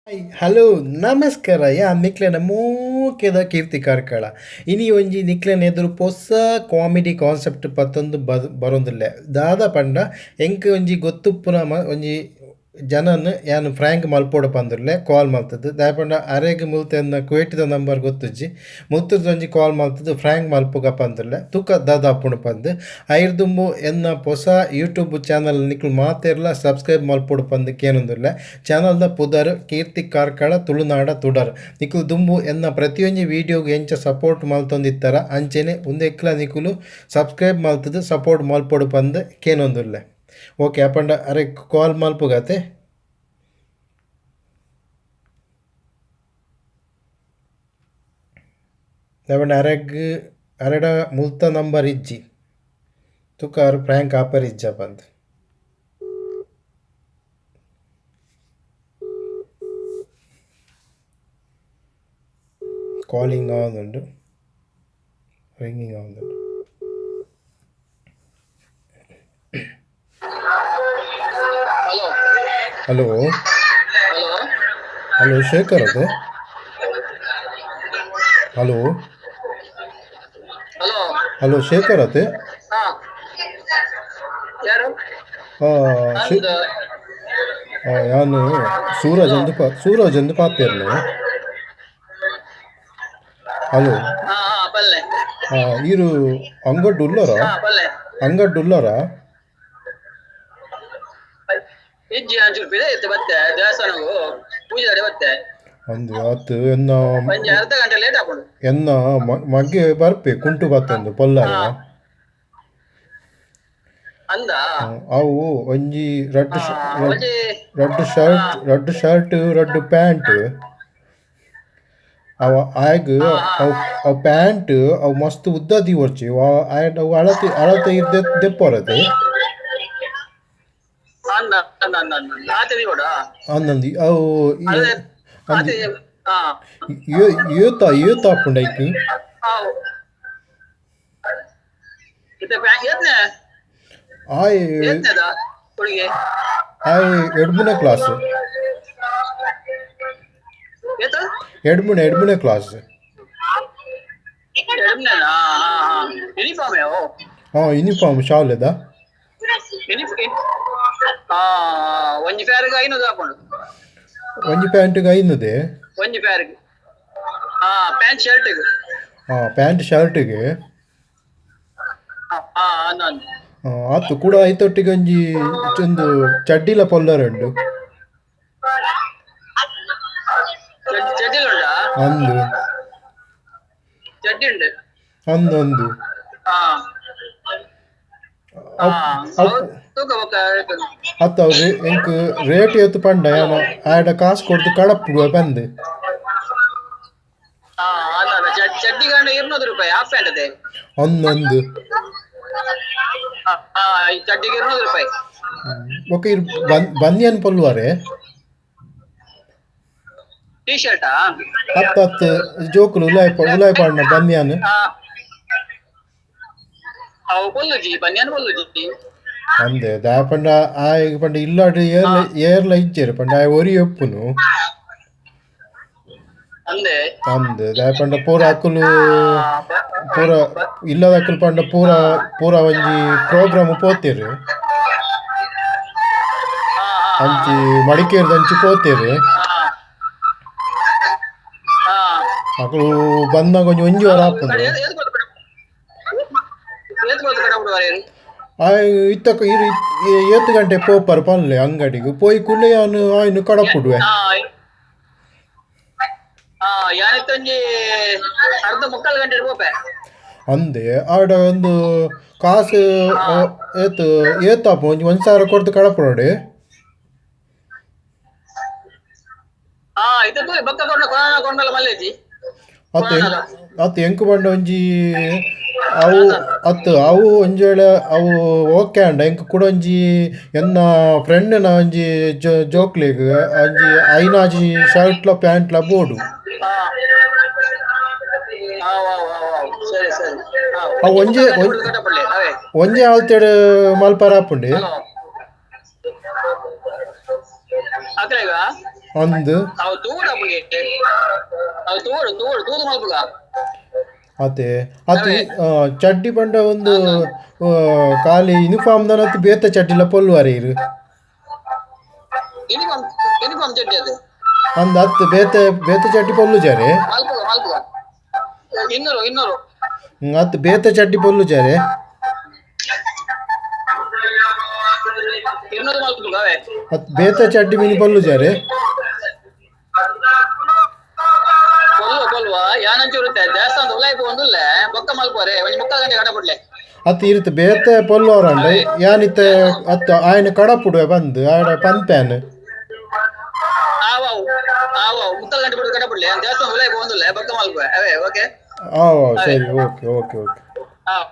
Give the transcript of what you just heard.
Hi hello ನಮಸ್ಕಾರ. ಯಾ ನಿಕ್ಲೆನ ಮೋಕೆದ ಕೀರ್ತಿ ಕಾರ್ಕಳ. ಇನಿ ಒಂಜಿ ನಿಕ್ಲೆನ ಎದುರು ಪೊಸ ಕಾಮಿಡಿ ಕಾನ್ಸೆಪ್ಟ್ ಪತ್ತೊಂದು ಬರೊಂದುಲ್ಲೆ. ದಾದ ಪಂಡ ಎಂಕ್ ಒಂಜಿ ಗೊತ್ತುಪ್ಪುನ ಒಂಜಿ ಜನನ್ ಯಾನ್ ಫ್ರ್ಯಾಂಕ್ ಮಲ್ಪೊಡು ಪಂದುಲ್ಲೆ ಕಾಲ್ ಮಲ್ತದ್ದು. ದಾಯೆ ಪಂಡ ಅರೆಗ್ ಮುಲ್ತ ಎನ್ನ ಕುವೈಟಿದ ನಂಬರ್ ಗೊತ್ತುಜ್ಜಿ. ಮುಲ್ತದ ಒಂಜಿ ಕಾಲ್ ಮಲ್ತದ್ದು ಫ್ರ್ಯಾಂಕ್ ಮಲ್ಪುಗ ಪಂದುಲ್ಲೆ. ತೂಕ ದಾದ ಆಪುಂಡು ಪಂದ್. ಐರ್ದುಂಬು ಎನ್ನ ಪೊಸ ಯೂಟ್ಯೂಬ್ ಚಾನಲ್ ನಿಕ್ಲು ಮಾತೆರ್ಲ ಸಬ್ಸ್ಕ್ರೈಬ್ ಮಲ್ಪೊಡು ಪಂದ್ ಕೇನೊಂದುಲ್ಲೆ. ಚಾನಲ್ದ ಪುದರ್ ಕೀರ್ತಿ ಕಾರ್ಕಳ ತುಳುನಾಡ ತುಡರ್. ನಿಕುಲು ದುಂಬು ಎನ್ನ ಪ್ರತಿಯೊಂಜಿ ವೀಡಿಯೋಗ್ ಎಂಚ ಸಪೋರ್ಟ್ ಮಲ್ತೊಂದಿತ್ತರ ಅಂಚೆನೆ ಉಂದೆಕ್ಲ ನಿಕುಲು ಸಬ್ಸ್ಕ್ರೈಬ್ ಮಲ್ತದ್ದು ಸಪೋರ್ಟ್ ಮಲ್ಪೊಡು ಪಂದ್ ಕೇನೊಂದುಲ್ಲೆ. ಓಕೆ ಅಪಂಡ ಅರೆ ಕಾಲ್ ಮಲ್ಪುಗತೆ. ದಾಯೆ ಅರೆಗ್ ಅರೆಡ ಮುಲ್ತ ನಂಬರ್ ಇಜ್ಜಿ. ತುಕ ಅರ್ ಪ್ರ್ಯಾಂಕ್ ಆಪರ್ ಇಜ್ಜ ಪಂದ್. ಕಾಲಿಂಗ್ ಆವೊಂದುಂಡು, ರಿಂಗಿಂಗ್ ಆವೊಂದುಂಡು. Hello. Hello. Hello. Hello Shekhar ಅದೇ? Hello. Hello. Hello Shekhar ಅದೇ? ಹಾ, ಯಾರು? ಅಂದ್. ಯಾನ್ ಸೂರಜ್ ಅಂದ್ ಸೂರಜ್ ಅಂದ್ ಪಾತೆರ್ನೆ. ಹಲೋ. ಹಾ ಹಾ ಪಲ್ಲೆ. ಈರು ಅಂಗಡ್ ಉಲ್ಲರಾ? ಹಾ, ಪಲ್ಲೆ. ಅಂಗಡ್ ಉಲ್ಲರಾ? ಇಜ್ಜಿ, ಅಂಚೂರು ಪಿದಯಿ ಇತ್ತೆ ಬತ್ತೆ, ದೇವಸ್ಥಾನಗು ಪೂಜೆ ಬತ್ತೆ. ಅಂದ್ ಆತ್ ಎನ್ನ ಒಂಜಿ ಅರ್ಧ ಗಂಟೆ ಲೇಟ್ ಆಪುಂಡು. ಎನ್ನ ಮಗೆ ಬರ್ಪೆ ಕುಂಟು ಬತ್ತೊಂದು ಪೊಲ್ಲರ. ಅಂದ. ಅವು ಒಂಜಿ ರಡ್ಡ್ ಒಂಜಿ ರಡ್ಡ್ ಶರ್ಟ್, ರಡ್ಡ್ ಶರ್ಟ್, ರಡ್ಡ್ ಪ್ಯಾಂಟ್. ಅವ ಆಯಗ್ ಅವು ಅವು ಪ್ಯಾಂಟ್ ಅವು ಮಸ್ತ್ ಉದ್ದ ದೀವೊರ್ಚಿ, ಅವು ಅಳತೆ ಅಳತೆ ಇರ್ ದೆಪ್ಪೊರತೆ. ಅಂದ ಅಂದ ಅಂದ ಅಂದ ಆತೆ ದೀವೊಡಾ? ಅಂದಂದು ಅವು ಅದೇ. ಅಂದ್. ಆತೆ, ಹಾ. ಏತ ಏತ್ ಆಪುಂಡು ಐಕ್? ಆವು ಇತ್ತೆ ಪ್ಯಾಂಟ್ ಏತ್ನೆ? ಆಯ್ ಏತ್ನೆದ ಹುಡುಗಿ? ಆಯ್ ಎಡ್ಮುನೆ ಕ್ಲಾಸ್. ಏತ್? ಎಡ್ಮುನೆ ಎಡ್ಮುನೆ ಕ್ಲಾಸ್. ಎಡ್ಮನೇನಾ? ಹಾ ಹಾ, ಯೂನಿಫಾರ್ಮ್ ಅವು? ಹಾ, ಯೂನಿಫಾರ್ಮ್ ಶಾಲೆದ. ಯೂನಿಫಾರ್ಮ್, ಹಾ. ಒಂಜಿ ಪ್ಯಾರಿಗೆ 500 ಆಪುಂಡು. ಒಂಜಿ ಪ್ಯಾಂಟ್ಗೆ 500? ಒಂಜಿ ಪ್ಯಾರಿಗೆ, ಹಾ, ಪ್ಯಾಂಟ್ ಶರ್ಟ್ಗೆ. ಹಾ, ಪ್ಯಾಂಟ್ ಶರ್ಟ್ಗೆ. ಹಾ ಅಂದ ಅಂದ. ಆತು. ಕೂಡ ಐತೊಟ್ಟಿಗೆ ಒಂಜಿ ಒಂದು ಚಡ್ಡಿಲ ಪೊಲ್ಲರ್ ಉಂಡು. ಚಡ್ಡಿಲ್ ಉಂಡಾ? ಅಂದು. ಚಡ್ಡಿ ಉಂಡು? ಅಂದು ಅಂದು. ಹಾ ಹಾ. ಅವ್ ತೂಕ ಬೊಕ್ಕ. ಅತ್ತ ಅವು ಎಂಕ್ ರೇಟ್ ಏತ್ ಪಂಡ ಯಾನ್ ಆಯಡ ಕಾಸ್ ಕೊರ್ದು ಕಡಪುಡುವೆ ಪಂದ್. ಹಾ, ಅಲ್ಲ ಅಲ್ಲ, ಚಡ್ಡಿ ಗಂಡ 200 ರೂಪಾಯಿ, ಹಾಫ್ ಪ್ಯಾಂಟ್ ಅದೇ. ಅಂದು ಅಂದು. ಹಾ, ಈ ಚಡ್ಡಿಗೆ 200 ರೂಪಾಯಿ. ಬೊಕ ಇರ್ ಬನ್ಯನ್ ಪೊಲ್ಲುವರೆ? ಟೀ ಶರ್ಟಾ? ಅತ್ತ ಅತ್, ಜೋಕುಲು ಉಲಾಯ್ ಉಲಾಯ್ ಪಾಡ್ನ ಬನ್ಯಾನ್. ಹಾ, ಅವು ಪೊಲ್ಲುಜಿ, ಬನ್ಯಾನ್ ಪೊಲ್ಲುಜಿ. ಅಂದೆ, ದಾಯೆ ಪಂಡ ಆಯಗ್ ಪಂಡ ಇಲ್ಲಾಡ್ ಏರ್ಲ ಏರ್ಲ ಇಜ್ಜೆರ್ ಪಂಡ ಆಯೆ ಒರಿ ಉಪ್ಪುನು. ಅಂದೆ. ಅಂದ್, ದಾಯೆ ಪಂಡ ಪೂರ ಅಕುಲು ಪೂರ ಇಲ್ಲದಕುಲು ಪಂಡ ಪೂರ ಪೂರ ಒಂಜಿ ಪ್ರೋಗ್ರಾಮ್ ಪೋತೆರ್. ಹಾ ಹಾ. ಅಂಚಿ ಮಡಿಕೇರಿದಂಚಿ ಪೋತೆರ್. ಹಾ ಹಾ. ಅಕುಲು ಬಂದಾಗ ಒಂಜಿ ಒಂಜಿ ವಾರ ಆಪುಂಡು. ಏತ್ ಏತ್ ಗೊತ್ತು ಕಡ ಬಿಡುವಾರೆ? ಆಯ್ ಇತ್ತಕ ಇರು ಏತ್ ಗಂಟೆ ಪೋಪರ್ ಪನ್ಲೆ, ಅಂಗಡಿಗ್ ಪೋಯಿ ಕೂಡ್ಲೆ ಯಾನ್ ಆಯ್ನ್ ಕಡಪುಡುವೆ. ಹಾ ಹಾ, ಯಾನಿತ್ತೊಂಜಿ ಅರ್ಧ ಮುಕ್ಕಾಲು ಗಂಟೆ ಪೋಪೆ. ಅಂದೆ, ಆಡ ಒಂದು ಕಾಸು ಏತ್ ಏತ್ ಆಪು? ಒಂಜಿ 1000 ಕೊರ್ದು ಕಡಪುಡೋಡೆ. ಹಾ, ಇದು ತೂಲೆ, ಬೊಕ್ಕ ಕೊರ್ನ ಕೊರೋನಾ ಕೊರ್ನಲ ಮಲ್ಲೇಜಿ. ಅತ್ತ ಅತ್ತ, ಎಂಕ್ ಪಂಡ ಒಂಜಿ ಅವು ಅತ್ತು, ಅವು ಒಂಜಿ ವೇಳೆ ಅವು ಓಕೆ ಆಂಡ ಎಂಕ್ ಕುಡ ಒಂಜಿ ಎನ್ನ ಫ್ರೆಂಡ್ನ ಒಂಜಿ ಜೋಕ್ಲೆಗ್ ಒಂಜಿ ಐನಾಜಿ ಶರ್ಟ್ಲ ಪ್ಯಾಂಟ್ಲ ಬೋಡು. ಹಾ, ಆವ್ ಆವ್ ಆವ್ ಆವ್, ಸರಿ ಸರಿ. ಅವು ಒಂಜೆ ಕಡಪಡ್ಲೆ ಅವೇ. ಒಂಜೆ ಆಲ್ತೆಡ್ ಮಲ್ಪರ ಆಪುಂಡೆ? ಹಲೋ, ಅಕ್ಲೆಗ ಅಂದ್. ಅವು ತೂವೊಡಪ್ಪುಗೆ, ಅವು ತೂವೊಡು ತೂವೊಡು ತೂದು ಮಲ್ಪುಗ. ಅತೆ ಅತ್ ಚಡ್ಡಿ ಪಂಡ ಒಂದು ಖಾಲಿ ಯೂನಿಫಾರ್ಮ್ ದನತ್ ಬೇತೆ ಚಡ್ಡಿಲ ಪೊಲ್ಲುವರ ಇರ್. ಯೂನಿಫಾರ್ಮ್ ಯೂನಿಫಾರ್ಮ್ ಚಡ್ಡಿ ಅದು. ಅಂದ್ ಅತ್ ಬೇತೆ ಬೇತೆ ಚಡ್ಡಿ ಪೊಲ್ಲುಜಾರೆ. ಮಲ್ಪುಗ ಮಲ್ಪುಗ 200 200. ಅತ್ ಬೇತೆ ಚಡ್ಡಿ ಪೊಲ್ಲುಜಾರೆ. 200 ಮಲ್ಪುಗ ಅವೇ. ಅತ್ ಬೇತೆ ಚಡ್ಡಿ ಮಿನಿ ಪೊಲ್ಲುಜಾರೆ. ಪೊಲ್ವ ಪೊಲ್ವ ಯಾನಂಚೂರು ದೇವಸ್ಥಾನದ ಉಲಾಯಿ ಪೋವೊಂದುಲ್ಲೆ ಬೊಕ್ಕ ಮಲ್ಪುವರೆ ಒಂಜಿ 3/4 ಗಂಟೆ ಕಡಪುಡ್ಲೆ. ಅತ್ ಇರುತ್ತೆ ಬೇತೆ ಪೊಲ್ಲುವರಂಡ ಯಾನಿತ್ತೆ ಅತ್ ಆಯನ ಕಡಪುಡುವೆ ಬಂದು ಆಯಡ ಪನ್ಪೇನ್. ಆವ್ ಆವ್ ಆವ್ ಆವ್ 3/4 ಗಂಟೆ ಬಿಟ್ಟು ಕಡಪುಡ್ಲೆ ದೇವಸ್ಥಾನ ಉಲಾಯಿ ಪೋವೊಂದುಲ್ಲೆ ಬೊಕ್ಕ ಮಲ್ಪುವೆ ಅವೇ ಓಕೆ. ಆವ್ ಆವ್ ಸರಿ ಓಕೆ ಓಕೆ ಓಕೆ. ಆವ್.